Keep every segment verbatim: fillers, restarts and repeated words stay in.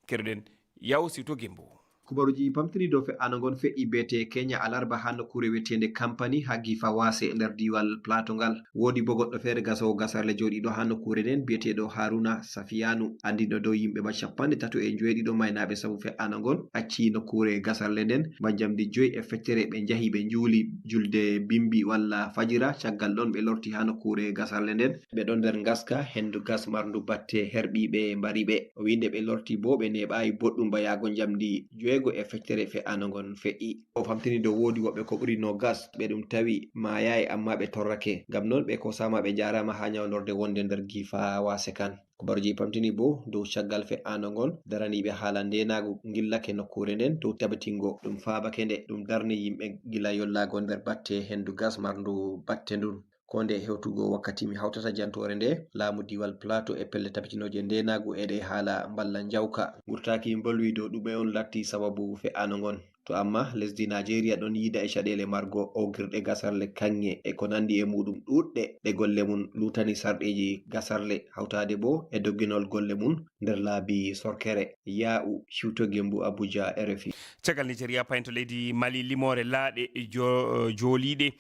Keɗoɗen Yaw Siwto Gembo. Kubaruji pamtini dow fe'aango ngon fe'i beete Kenya alarba haa nokkuure wi'eteende Kampani haa Gifa Wase nder diiwal Plateau ngal. Woodi boo goɗɗo feere gasoowo gasarle jooɗiiɗo haa nokkuure nden bi'eteeɗo Haruna Safiyanu, anndinɗo dow yimɓe ba cappanɗe tato e njoweeɗiɗo maynaaɓe sabu fe'aango ngon acci nokkuure gasarle nden ba njamndi jowi e feccere. Ɓe njahi ɓe njuuli julde bimbi walla fajira. Caggal ɗon ɓe lorti haa nokkuure gasarle nden. Ɓe ɗon nder ngaska henndu gas marndu batte herɓi ɓe mbari ɓe. O wi'i nde ɓe lorti boo ɓe neeɓaayi boɗɗum ba yaago njamndi joweego e feccere fe'aango ngon fe'i. O famtini dow woodi woɓɓe ko ɓuri noogas ɓe ɗum tawi maayaay, ammaa ɓe torrake. Ngam non ɓe koosaama ɓe njaaraama haa nyawndorde wonnde nder Gifa Wase kan. Kubaruji pamtini boo dow caggal fe'aango ngon daraniiɓe haala ndeenaagu ngillake nokkuure nden dow tabitingo ɗum faabake nde. Ɗum darni yimɓe gila yollaago nder batte henndu gas marndu batte ndun. Koo nde hewtugo wakkati mi hawtata jantoore nde, laamu diiwal Plateau e pelle tabitinooje ndeenaagu e ɗe haala mballa njawka. Ngurtaaki mbolwi dow ɗume on latti sababu fe'aango ngon. To ammaa lesdi Naajeeriya ɗon yiida e caɗeele margo oogirɗe gasarle kaŋŋe e ko nanndi e muuɗum ɗuuɗɗe ɗe golle mum luutani sarɗiiji gasarle, hawtaade boo e dogginol golle mum nder laabi sorkere. Yaa'u Ciwto Gembu, Abuja, R F I. Caggal Nijeriya, payen to leydi Mali, limoore laaɗe jo-, jooliiɗe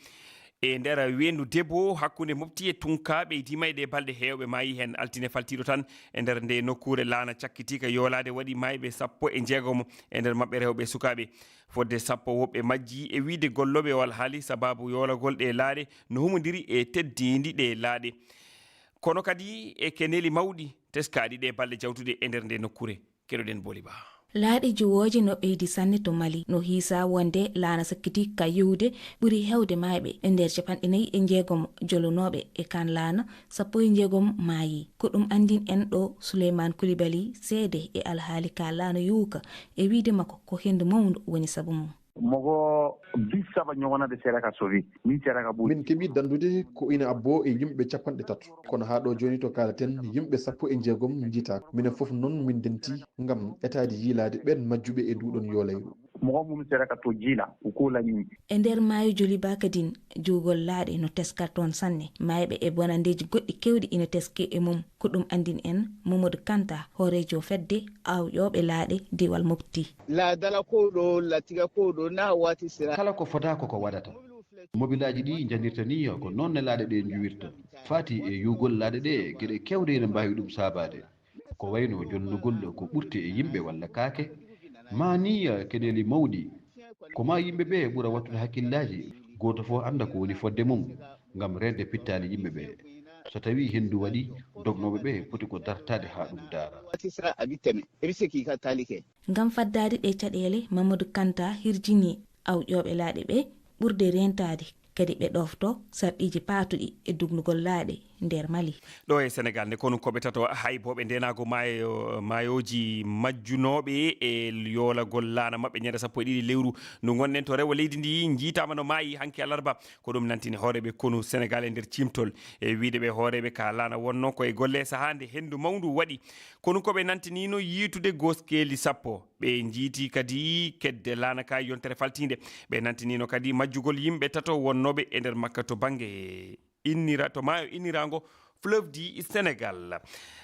e nder weendu Debo hakkunde Mopti e Tunka ɓeydiima e ɗee balɗe. Heewɓe maayi heen altine faltiiɗo tan e nder nde nokkuure. Laana cakkitiika yoolaade waɗi maayɓe sappo e njeegomo, e nder maɓɓe rewɓe sukaaɓe. Fodde sappo woɓɓe majji e wiyde gollooɓe o alhaali sababu yoolagol ɗee laaɗe no humondiri e teddiindi ɗee laaɗe. Kono kadi e keneeli mawɗi teskaaɗi ɗee balɗe jawtuɗe e nder nde nokkuure. Keɗoɗen Boli Ba. Laaɗe juwooje no ɓeydi sanne to Mali, no hiisa wonde laana sakkiti ka yowde ɓuri heewde maayɓe e nder capanɗe nayi e njeegomo jolunooɓe e kan laana, sappo e njeegomo maayi. Ko ɗum anndin en ɗo Souleymane Coulibaly seede e alhaali ka laana yuuka e wiide makko ko henndu mawndu woni sabu mum. Mogo bis saba ɲɔgɔnna de sera ka sovi. Min sera ka boli. Min keɓi dandude ko ina abbo e yimɓe capanɗe tato. Kono haa ɗo jooni to kaalaten, yimɓe sappo e jeegom njiitaaka. Minen fof noon min ndenti ngam etaade yiilaade ɓeen majjuɓe e nduuɗoon yoolayru. Mogo mum sera ka to jila, o ko laɲi. E nder maayo Joliba kadin, juugol laaɗe no teska toon sanne. Maayɓe e bonandeeji goɗɗi keewɗi ina teske e mum. Ko ɗum anndin en Mamadou Kanta, hooreejo fedde awƴooɓe laaɗe diiwal Mopti. La dala ko ɗo, la tiga ko ɗo, na wati sira. Kala ko fota ko ko waɗata. Mobilaaji ɗi njanirta ni ko noon ne laaɗe ɗe njuwirta. Faati e yuugol laaɗe ɗe, geɗe keewɗe ina mbaawi ɗum saabaade. Ko wayno jolnugol ko ɓurti e yimɓe walla kaake. Ma ni keneeli mawɗi. Ko ma yimɓe ɓe ɓura wattude hakkillaaji, gooto fof annda ko woni fodde mum, ngam reende pittaali yimɓe ɓe. So tawii henndu waɗi, dognooɓe ɓe poti ko dartaade haa ɗum daara. Wati sira abi teme, ebi seki ka talike. Ngam faddaade ɗe caɗeele, Mamadou Kanta hirjini awƴooɓe laaɗe ɓe ɓurde reentaade, kadi ɓe ɗofto sarɗiiji paatuɗi e dugnugol laaɗe nder Mali. Ɗo e Senegal nde, konu koɓe tato haybooɓe ndenaago maayo, maayooji majjunooɓe e yoolagol laana maɓɓe ñande sappo e ɗiɗi lewru ndu ngonɗen to rewo leydi ndi, njiitaama no maayi hanki alarba. Ko ɗum nantini hooreeɓe konu Senegal e nder ciimtol, e wiide ɓe hooreeɓe ka laana wonno ko e golle e sahaa nde henndu mawndu waɗi. Konu koɓe nantinino yiitude goskeeli sappo. Ɓe njiiti kadi kedde laana ka yontere faltiinde. Ɓe nantinino kadi majjugol yimɓe tato wonnooɓe e nder makka to bannge innira-, to maayo inniraango Fleuve du Sénégal.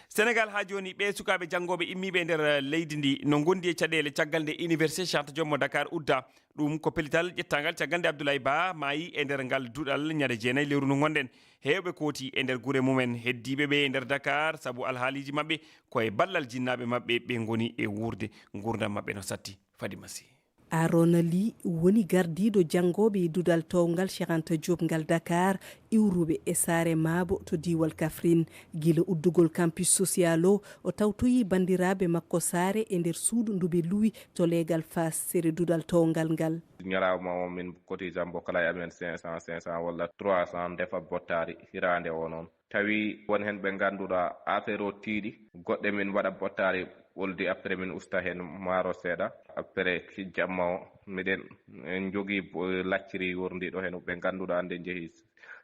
Senegal haa jooni, ɓe sukaaɓe janngooɓe immiiɓe e nder leydi ndi no ngondi e caɗeele caggal nde Université Cheikh Anta Diop mo Dakar udda. Ɗum ko pellital ƴettaangal caggal nde Abdoulaye Ba maayi e nder ngal duɗal ñande jeenayi lewru ndu ngonɗen. Heewɓe kooti e nder gure mumen, heddiiɓe ɓe e nder Dakar sabu alhaaliiji maɓɓe ko e ballal jinnaaɓe maɓɓe ɓe ngoni e wuurde, nguurndam maɓɓe no satti. Fadima Sy. Arona Ly woni gardiiɗo janngooɓe e duɗal toowngal Cheikh Anta Diop ngal Dakar, iwruɓe e saare Maabo to diiwal Kaffrine. Gila uddugol campus social o, o tawtoyi banndiraaɓe makko saare e nder suudu ndu ɓe luwi to leegal Faas, sere duɗal toowngal ngal. Ñalawma o min cotisam bo kala e amen cinq cents, cinq cents walla trois cents, ndefa bottaari hiraande o noon. Tawi won heen ɓe ngannduɗaa affaire o tiiɗi, goɗɗe min mbaɗa bottaari ɓoldi, après min usta heen maaro seeɗa, après jamma o miɗen, en njogii bo-, lacciri yorndi ɗo heen ɓe ngannduɗaa nde njehi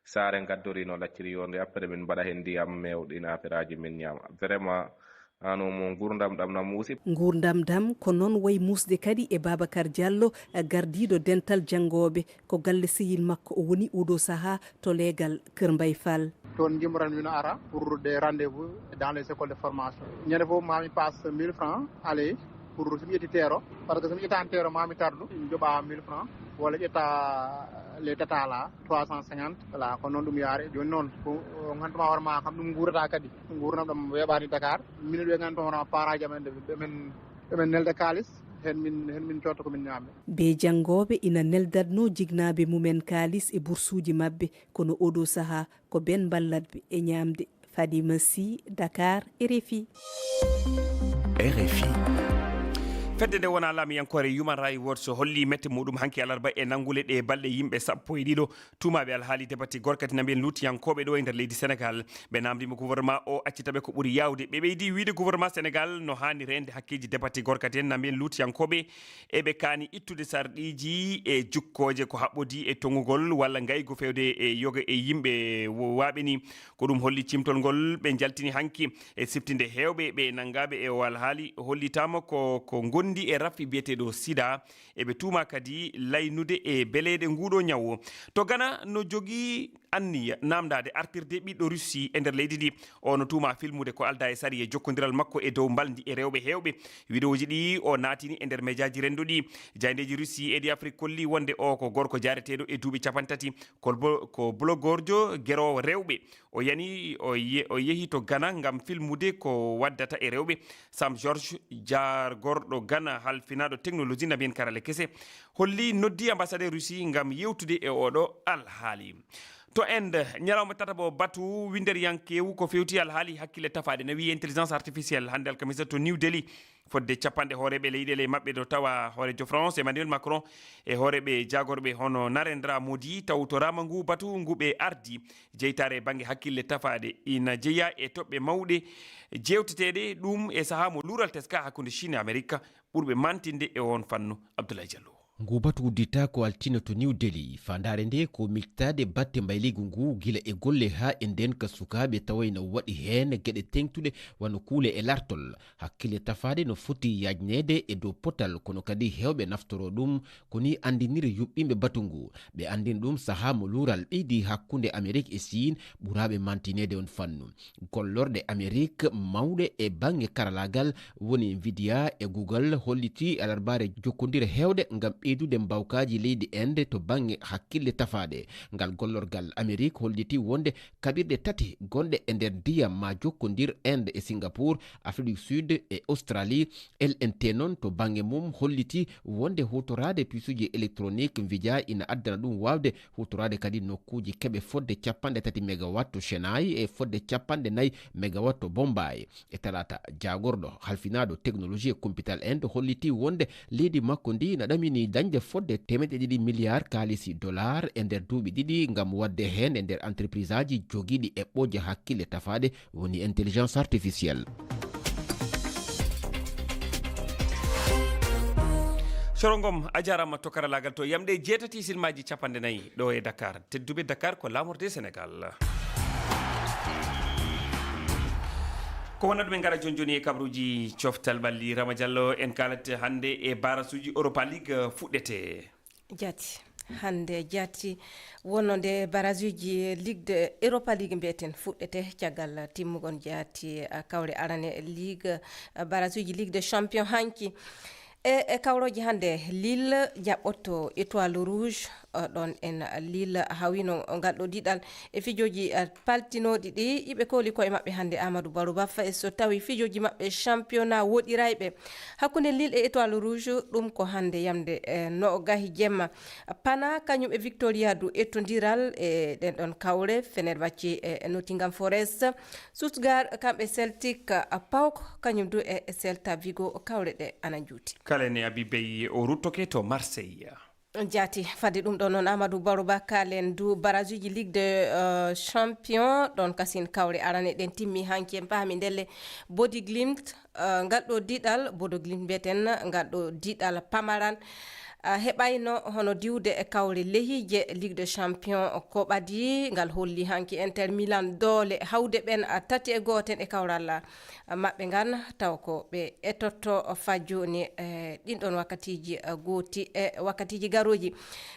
saare ngaddorino lacciri yorndi, après min mbaɗa heen ndiyam meewɗin affaire aji min ñaama. Vraiment, Hano mo nguurndam ɗam na muusi. Nguurndam ɗam ko noon wayi muusde kadi e Babacar Diallo, gardiiɗo dental janngooɓe. Ko galle sehil makko o woni oɗo sahaa to leegal Kër Mbaye Fall. Toon njimmoran wino ara pour des rendez-vous dans les écoles de formation. Ñande fof mami passe mille francs aller pour so mi ƴetti teero, parce que so mi ƴettaani teero mami tardu, mi joɓa mille francs walla ƴetta les tata la trois cent cinquante. Voilà, ko noon ɗum yaare. Jooni noon ko on hantuma hoore ma kam ɗum nguurata kadi. Nguurnam ɗam weeɓaani Dakar. Minen ɓe nganndu hono paraaji amen ɓe men ɓe men nelda kaalis, hen min hen min cotta ko min ñaami. Be janngooɓe ina neldatnoo jignaaɓe mumen kaalis e bursuuji maɓɓe, kono oɗo sahaa ko ben mballatɓe e ñaamde. Fadima Sy, Dakar, R F I. R F I. Fedde nde wona laamiyankoore Human Rights Watch holli mette muɗum hanki alarba e nanngule ɗe balɗe yimɓe sappo e ɗiɗo tuumaaɓe alhaali debate gorkati na mbiyen luutiyankooɓe ɗo e nder leydi Senegal. Ɓe namndima gouvernement o accita ɓe ko ɓuri yaawde. Ɓe ɓeydi wiyde gouvernement Senegal no haani reende hakkeeji debate gorkati en na mbiyen luutiyankooɓe. Eɓe kaani ittude sarɗiiji e jukkooje ko haɓɓodii e toŋugol walla ngaygu feewde e yoga e yimɓe wo-, waaɓe ni. Ko ɗum holli cimtol ngol ɓe njaltini hanki e siftinde heewɓe ɓe nanngaaɓe e o alhaali hollitaama ko, ko ngondi e rafi biyeteeɗo sida. Eɓe tuuma kadi laynude e beleeɗe nguuɗo ñaw. To Gana no jogii anniya namdaade artirde ɓiɗɗo Russie e nder leydi ndi. O no tuuma filmude ko aldaa e sariya jokkondiral makko e dow mbalndi e rewɓe heewɓe. Widewooji ɗi o naatini e nder mejaaji renndo ɗi. Jayndeeji Russie e ɗi Afrik kolli wonde o ko gorko jaareteeɗo e duuɓi capanɗe tati, ko bo-, ko blogorjo geroowo rewɓe. O yani, o ye-, o yehi to Gana ngam filmude ko waddata e rewɓe. Sam George, jaagorɗo Gana halfinaaɗo technologie na mbiyen karale kese, holli noddi ambassadeur Russie ngam yewtude e oɗo alhaali. To Inde, ñalawma tataɓo batu winnderiyankeewu ko fewti alhaali hakkille tafaaɗe na wiye intelligence artificielle hannde alkamisa to New Delhi. Fodde capanɗe hooreeɓe leyɗeele maɓɓe no tawa hooreejo France Emmanuel Macron e hooreeɓe jaagorɓe hono Narendra Modi tawtoraama ngu batu ngu ɓe ardi. Jeytaare e bannge hakkille tafaaɗe ina jeyaa e toɓɓe mawɗe jeewteteeɗe ɗum e sahaa mo luural teska hakkunde Chine e Amerika ɓurɓe mantinde e oon fannu. Abdoulaye Diallo. Ngu batu uddita ko altine to New Delhi. Faandaare nde ko miltaade batte mbayliigu ngu gila e golle haa e ndeenka sukaaɓe, tawa ina waɗi heen geɗe teeŋtuɗe wano kuule e lartol. Hakkille tafaaɗe no foti yaajneede e dow potal, kono kadi heewɓe naftoroo ɗum. Ko nii anndiniri yuɓɓinɓe batu ngu. Ɓe anndini ɗum sahaa mo luural ɓeydi hakkunde Amerik e Siin ɓuraaɓe mantineede on fannu. Gollorɗe Amerik mawɗe e bannge karalaagal woni Nvidia e Google hollitii alarbaare jokkondire heewde ngam ɓeydude mbaawkaaji leydi Inde to bannge hakkille tafaaɗe. Ngal gollorgal Amerik hollitii wonde kaɓirɗe tati gonɗe e nder ndiyam ma jokkondir Inde e Singapour, Afrique du Sud e Australie. L N T noon to bannge mum hollitii wonde huutoraade puisuuji électronique Nvidia ina addana ɗum waawde huutoraade kadi nokkuuji keɓe fodde capanɗe tati megawatt to Chennai e fodde capanɗe nayi megawatt to Bombay. E talaata, jaagorɗo halfinaaɗo technologie e kumpital Inde hollitii wonde leydi makko ndi na ɗaminii dañde fodde teemeɗɗe ɗiɗi milliard kaalisi dollar e nder duuɓi ɗiɗi ngam waɗde heen e nder entreprise aji jogiiɗi eɓɓooje hakkille tafaaɗe woni intelligence artificielle. Coro Ngom, a jaaraama to karalaagal to yamɗe jeetati silmaaji capanɗe nayi ɗo e Dakar. Tedduɓe, Dakar ko laamorde Senegal. Ko wonno ɗum en ngara jooni jooni e kabaruuji coftal ɓalli. Rama Diallo, en kaalat hannde e barasuuji Europa League fuɗɗete. Jaati. Hannde jaati wonno nde barasuuji Ligue de Europa League mbiyeten fuɗɗete caggal timmugol jaati, ah, kawre arane Ligue, ah, barasuuji Ligue de Champion hanki. E, e kawrooji hannde, Lille jaɓɓotto Étoile Rouge, ah, ɗon en Lille hawino ngal ɗo diɗal e fijooji, ah, paltinooɗi ɗi. Iɓe kooli koye maɓɓe hannde Amadou Barou Baffa e so tawi fijooji maɓɓe championnat woɗirayɓe. Hakkunde Lille e Étoile Rouge, ɗum ko hannde yamde, eh, nogahi jemma. Pana kañum e Victoria du ettondiral e ɗen ɗon kawre, Fenerbahce e Nottingham Forest, Stuttgart kamɓe Celtic, Pauk kañum du e Celta Vigo kawre ɗe ana juuti. Kala ne Abi Bey o ruttoke to Marseille. Jaati, fadde ɗum ɗo noon, Amadou Baro Ba, kaalen du barrage uji Ligue de, euh, Champion, ɗon kasin kawre arane ɗen timmi hanki. En paami ndelle Body Glimt, euh, ngal ɗo diɗal, Bodo Glimt mbiyeten, ngal ɗo diɗal pamaran, euh, heɓayno hono diwde e kawre lehiije Ligue de Champion ko ɓadi. Ngal holli hanki Inter Milan doole hawde ɓen, euh, tati e gooten e kawral maɓɓe ngan, taw ko ɓe etotto faa jooni, eh, ɗin ɗon wakkatiiji, eh, gooti e wakkatiiji garooji.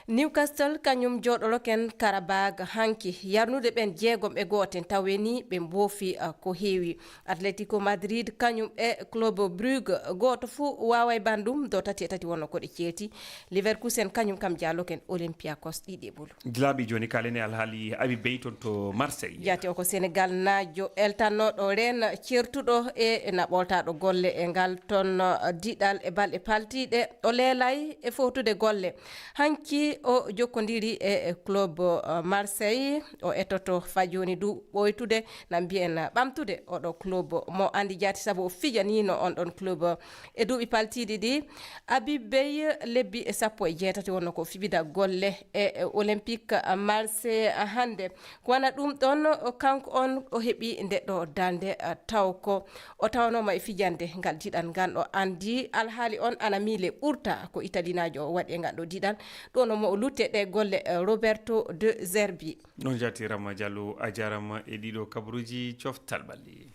Newcastle kañum jooɗoroken Karabag hanki, yarnude ɓen jeegom e gooten, tawi ni ɓe mboofi, eh, ko heewi. Atletico Madrid kañum e Club Brugge, gooto fuu waaway banndum, do tati e tati wonno ko ɗe ceeti. Leverkusen kañum kam jaaloken Olympiakos ɗiɗi e ɓolu. Laaɓi jooni, kaalen e alhaali Habib Bey toon to Marseille. Jaati o ko Senegal naajo eltannooɗo reen ceertuɗo e na ɓooltaaɗo golle e ngal toon, uh, diɗal e balɗe paltiiɗe. O leelay e fowtude golle. Hanki o jokkondiri e, e club, uh, Marseille. O etoto faa jooni du ɓooytude, na mbiyen, uh, ɓamtude oɗo club mo anndi jaati, sabu o fijaniino on ɗon club, uh, e duuɓi paltiiɗi ɗi. Habib Bey, lebbi e sappo e jeetati wonno ko fibida golle e, e Olympique Marseille hannde. Ko wana ɗum ɗon, o kanko on o heɓi nde ɗo darnde, eh, taw ko o tawanooma e fijande ngal diɗal ngal. O anndi alhaali on ana miile ɓurta ko Italinaajo o waɗi e ngal ɗo diɗal. Ɗo no mo o lutte ɗe golle, eh, Roberto De Zerbi. Noon jaati Rama Diallo, a jaarama e ɗiɗo kabaruuji, coftal ɓalli.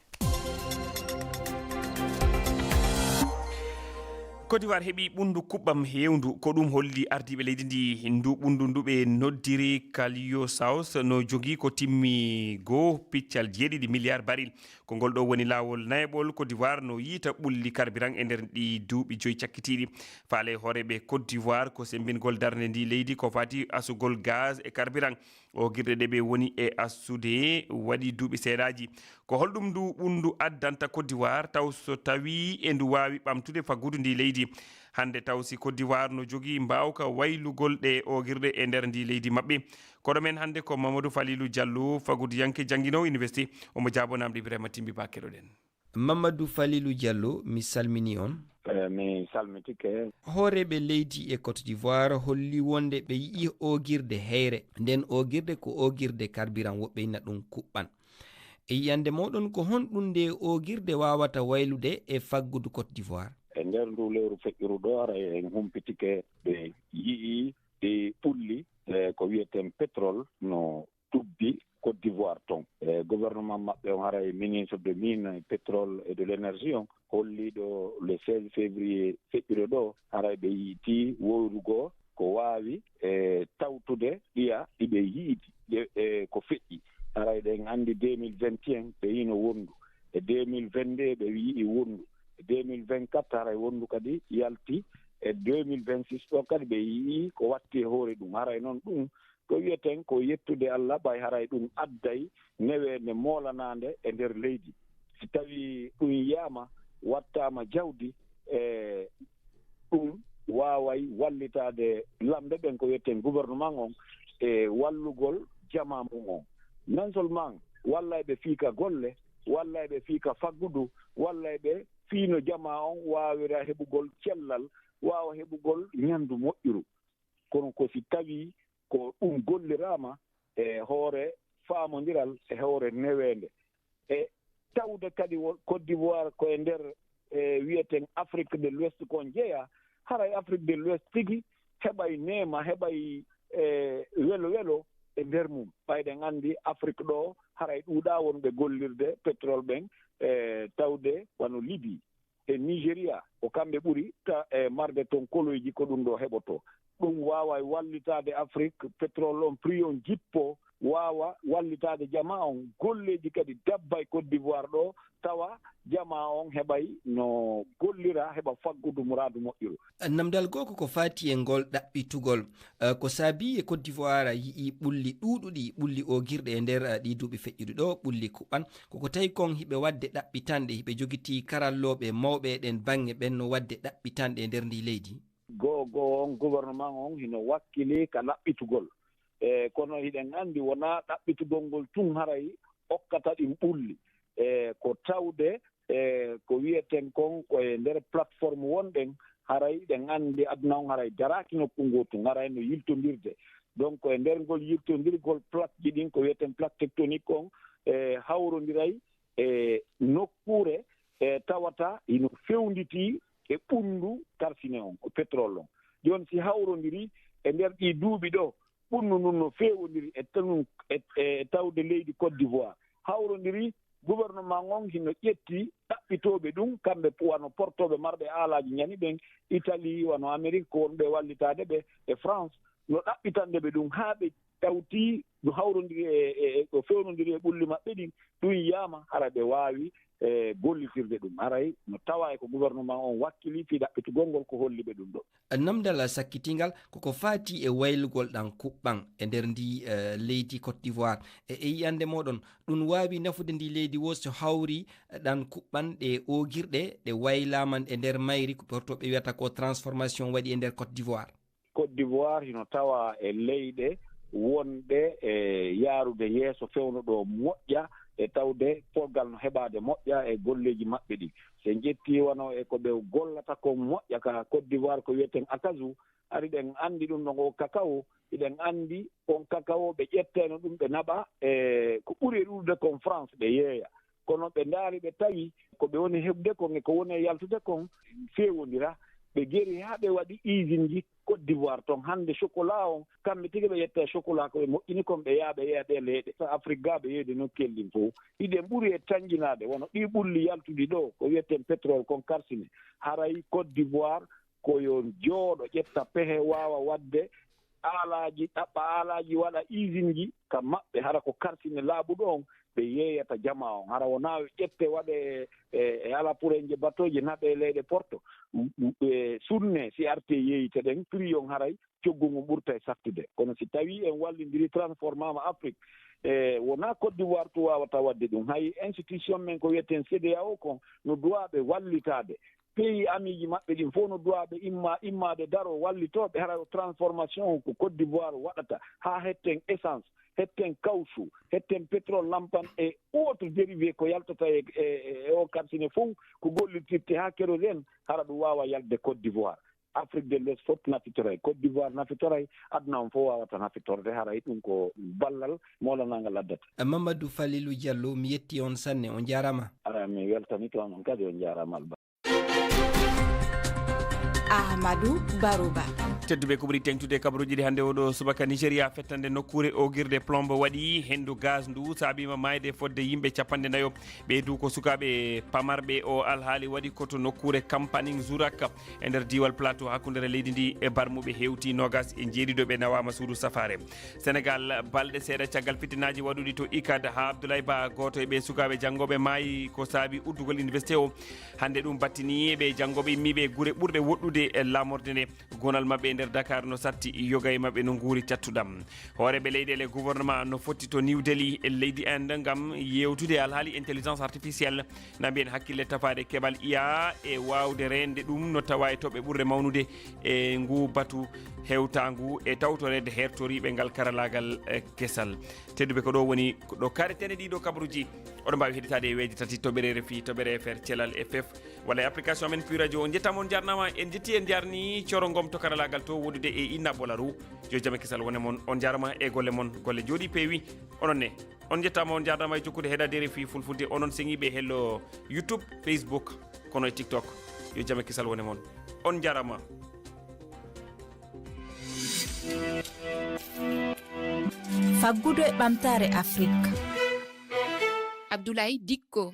Côte d'Ivoire heɓi ɓunndu kuɓɓam heewndu. Ko ɗum holli ardiiɓe leydi ndi. Ndu ɓunndu ndu ɓe noddiri Kalio Saus no jogii ko timmi goo piccal jeeɗiɗi milliard baril. Ko ngol ɗo woni laawol nayaɓol Côte d'Ivoire no yiita ɓulli carburant e nder ɗi duuɓi joyi cakkitiiɗi. Faale hooreeɓe Côte d'Ivoire ko semmbingol darnde ndi leydi ko fati asugol gaz e carburant. Oogirɗe ɗe ɓe woni e assude waɗi duuɓi seeɗaaji. Ko holɗum ndu ɓunndu addanta Côte d'Ivoire, taw so tawii e ndu waawi ɓamtude faggudu ndi leydi? Hannde taw si Côte d'Ivoire no jogii mbaawka waylugol ɗe oogirɗe e nder ndi leydi maɓɓe? Koɗo men hannde ko Mamadou Falilou Diallo, faggudu yanke jannginoowo université. Omo jaabo namde Ibrahima Timbi Ba, keɗoɗen. Mamadou Falilou Diallo, mi salmini on. Eh, mi salmitike. Hooreeɓe leydi e Côte d'Ivoire holli wonde ɓe yi'i oogirde heyre. Nden oogirde ko oogirde carburant, woɓɓe ina ɗum kuɓɓan. E yiyande moɗon, ko honɗum nde oogirde waawata waylude e faggudu Côte d'Ivoire? E nder ndu lewru feƴƴuru ɗo, haray en humpitike ɓe yi'i ɗi ɓulli, eh, ko wiyeten pétrole no tubbi Côte d'Ivoire ton. E gouvernement maɓɓe on, haray ministre de mine, pétrole et de l'énergie on holliɗo le seize février feƴƴuɗo ɗo, haray ɓe yiiti wowrugo ko waawi e tawtude ɗiya ɗi ɓe yiiti ɗe, e ko feƴƴi. Haray ɗen anndi deux mille vingt et un ɓe yino wondu, e deux mille vingt-deux ɓe yi'i wondu, e deux mille vingt-quatre haray wondu kadi yalti, e deux mille vingt-six ɗo kadi ɓe yi'i ko watti e hoore ɗum. Haray noon ɗum ko wiyeten ko yettude Allah, ɓay haray ɗum adday neweende moolanaande e nder leydi. Si tawii ɗum yiyaama, wattaama jawdi, e ɗum waaway wallitaade lamɓe ɓen, ko wiyeten gouvernement on, e wallugol jamaa mum on. Non seulement wallay ɓe fii ka golle, wallay ɓe fii ka faggudu, wallay ɓe fii no jamaa on waawira heɓugol cellal, waawa heɓugol ñandu moƴƴuru. Kono ko si tawii ko ɗum golliraama e hoore faamondiral, e hoore neweende, e tawde kadi wo Côte d'Ivoire ko e nder, e wiyeten Afrique de l'Ouest kon jeyaa, haray Afrique de l'Ouest tigi heɓay neema, heɓay, e, welo welo e nder mum. Ɓay ɗen anndi Afrique ɗo haray ɗuuɗaa wonɓe gollirde pétrole ɓen, e tawde wano Libye e Nigeria, ko kamɓe ɓuri ta, e marde ton koloyji ko ɗum ɗo heɓoto. Ɗum waaway wallitaade Afrique, pétrole on, prix on jippo, waawa wallitaade jamaa on. Golleeji kadi dabbay Côte d'Ivoire ɗo, tawa jamaa on heɓay no gollira, heɓa faggudu muraadu moƴƴuru. Namdal goo ko ko faati e ngol ɗaɓɓitugol. Eh, ko saabii e Côte d'Ivoire yi'i ɓulli ɗuuɗuɗi, ɓulli oogirɗe e nder, eh, ɗii duuɓi feƴƴuɗi ɗo, ɓulli kuɓɓan. Ko ko tawi kon hiɓe waɗde ɗaɓɓitanɗe, hiɓe jogitii karallooɓe mawɓe e ɗen baŋŋe ɓen no waɗde ɗaɓɓitanɗe e nder ndii leydi? Goo goo on gouvernement on hino wakkili ka ɗaɓɓitugol. E kono hiɗen anndi wonaa ɗaɓɓitugol ngol tun haray okkata ɗin ɓulli. E ko tawde, e ko wiyeten kon ko e nder plateforme wonɗen, Haray ɗen anndi aduna on haray daraaki nokku ngootu, haray no yiltondirde. Donc e nder ngol yiltondirgol plaque ji ɗin, ko wiyeten plaque tectonique on, e hawrondiray e nokkuure e tawata hino fewnditi e ɓunndu karsine on, ko pétrole on. Jooni si hawrondiri e nder ɗii duuɓi ɗo, ɓunndu ndun no feewondiri e tanun e, e tawde leydi Côte d'Ivoire. Hawrondiri gouvernement on hino ƴetti ɗaɓɓitooɓe ɗum, kamɓe pu-, wano portooɓe marɓe aalaaji ñani ɓen, Italie, wano Amérique, ko wonɓe wallitaade ɓe, e France, no ɗaɓɓitande ɓe ɗum haa ɓe tawti no hawrondiri e, e, e, ɗo fewnondiri e ɓulli maɓɓe ɗin, ɗum yiyaama hara ɓe waawi, e, gollitirde ɗum. Haray no tawa e ko gouvernement on wakkili fii ɗaɓɓitugol ngol ko holli ɓe ɗum ɗo. Namdal sakkitingal koko faati e waylugol ɗan kuɓɓan e nder ndi, eh, leydi Côte d'Ivoire. E, e yi'ande moɗon, ɗum waawi nafude ndi leydi wo so hawri, eh, ɗan kuɓɓan ɗe oogirɗe ɗe waylaama e nder mayri ko porto ɓe wiyata ko transformation waɗi e nder Côte d'Ivoire? Côte d'Ivoire hino tawa e leyɗe wonɗe e yaarude yeeso fewndo ɗo moƴƴa e tawde polgal no heɓaade moƴƴa e golleeji maɓɓe ɗi. So en ƴetti wano e ko ɓe gollata kon moƴƴa ka Côte d'Ivoire ko wiyeten akazu, hari ɗen anndi ɗum ɗo ngo kakao, hiɗen anndi on kakao ɓe ƴettayno ɗum ɓe naɓa e ko ɓuri e ɗuuɗude kon France ɓe yeeya. Kono ɓe ndaari ɓe tawi ko ɓe woni heɓude kon e ko woni e yaltude kon feewondira. Ɓe geri haa ɓe waɗi usine ji Côte d'Ivoire ton. Hannde chocolat on, kamɓe tigi ɓe ƴetta e chocolat ko ɓe moƴƴini kon, ɓe yaha ɓe yeeya ɗee leyɗe. So Afrique gaa ɓe yeeyde nokkeeli ɗin fof. Hiɗen ɓuri e tanƴinaade, wano ɗii ɓulli yaltuɗi ɗo, ko wiyeten pétrole kon karsine. Haray Côte d'Ivoire ko yo jooɗo ƴetta pehe waawa waɗde aalaaji, ɗaɓɓa aalaaji, waɗa usine ji ka maɓɓe, hara ko karsine laaɓuɗo on ɓe yeeyata jamaa on. Hara wonaa yo ƴette waɗe e, e, e ala pour en je batooji naɓe e leyɗe porto, m-, m-, e sunne si arti e yeeyite ɗen, prix on haray coggu ngun ɓurta e sattude. Kono si tawii en wallindiri, transformaama Afrique, e, wonaa Côte d'Ivoire tu waawata waɗde ɗum. Hay institution men ko wiyeten C E D E A O kon no duwaa ɓe wallitaade. Pays amiiji maɓɓe ɗin fof no duwaa ɓe imma-, immaade daro wallitoo ɓe. Hara transformation ko Côte d'Ivoire waɗata haa hetten essence, hetten caoutchouc, hetten pétrole lampan e autres dérivés ko yaltata e, e, e, e o karsine fof ko gollitirte haa kérosène, hara ɗum waawa yaltde Côte d'Ivoire. Afrique de l'Ouest fof nafitoray, Côte d'Ivoire nafitoray, aduna on fof waawata nafitorde, haray ɗum ko ballal moolanaangal addata. Mamadou Falilou Diallo, mi yetti on sanne, on jaaraama. Ara, mi weltani toon on kadi, on jaaraama Alba. Ahmadou Barouba. Tedduɓe, ko ɓuri teŋtude e kabaruuji ɗi hannde oɗo subaka: Nigeria fettande nokkuure oogirde plombe waɗi henndu gaz ndu saabiima maayde fodde yimɓe capanɗe nayo. Ɓee du ko sukaaɓe pamarɓe. O alhaali waɗi ko to nokkuure Kampaning Zurak e nder diiwal Plateau, hakkundeere leydi ndi e barmuɓe hewti noogas e njeeɗiɗo ɓe nawaama suudu safaare. Senegal, balɗe seeɗa caggal fitinaaji waɗuɗi to icad, haa Abdoulaye Ba, gooto e ɓee sukaaɓe janngooɓe, maayi ko saabi uddugol université o. Hannde ɗum battini ɓe janngooɓe immiiɓe e gure ɓurɗe woɗɗude e laamorde nde. Gonal maɓɓe e nder Dakar no satti, yoga e maɓɓe no nguuri cattuɗam. Hooreeɓe leyɗeele, gouvernement, no fotti to New Delhi e leydi Inde ngam yewtude e alhaali intelligence artificielle. Na mbiyen hakkille tafaade keɓal I A e waawde reende ɗum no tawa e toɓɓe ɓurɗe mawnude e ngu batu hewtaangu e tawtoreede hertoriiɓe ngal karalaagal, eh, kesal. Tedduɓe, ko ɗo woni, ko ɗo karetene ɗiɗo kabaruuji. Oɗon mbaawi heɗitaade e weeji tati, toɓɓere R F I, toɓɓere F R, Thelal F F, walla e application amen Pi Radio. On njettaama, on njaarnaama, en njetti, en njaarni Coro Ngom to karalaagal to woɗɗude e Inna Bolaru. Yo jam e kisal wone mon. On njaarama e golle mon, golle njooɗi peewi. Onon ne, on njettaama, on njaarnaama e jokkude heɗaade R F I Fulfulde. Onon seŋiiɓe hello YouTube, Facebook, kono e TikTok. Yo jam e kisal wone mon. On njaarama. Faggudu e ɓamtaare Afrik. Abdoulaye Dicko.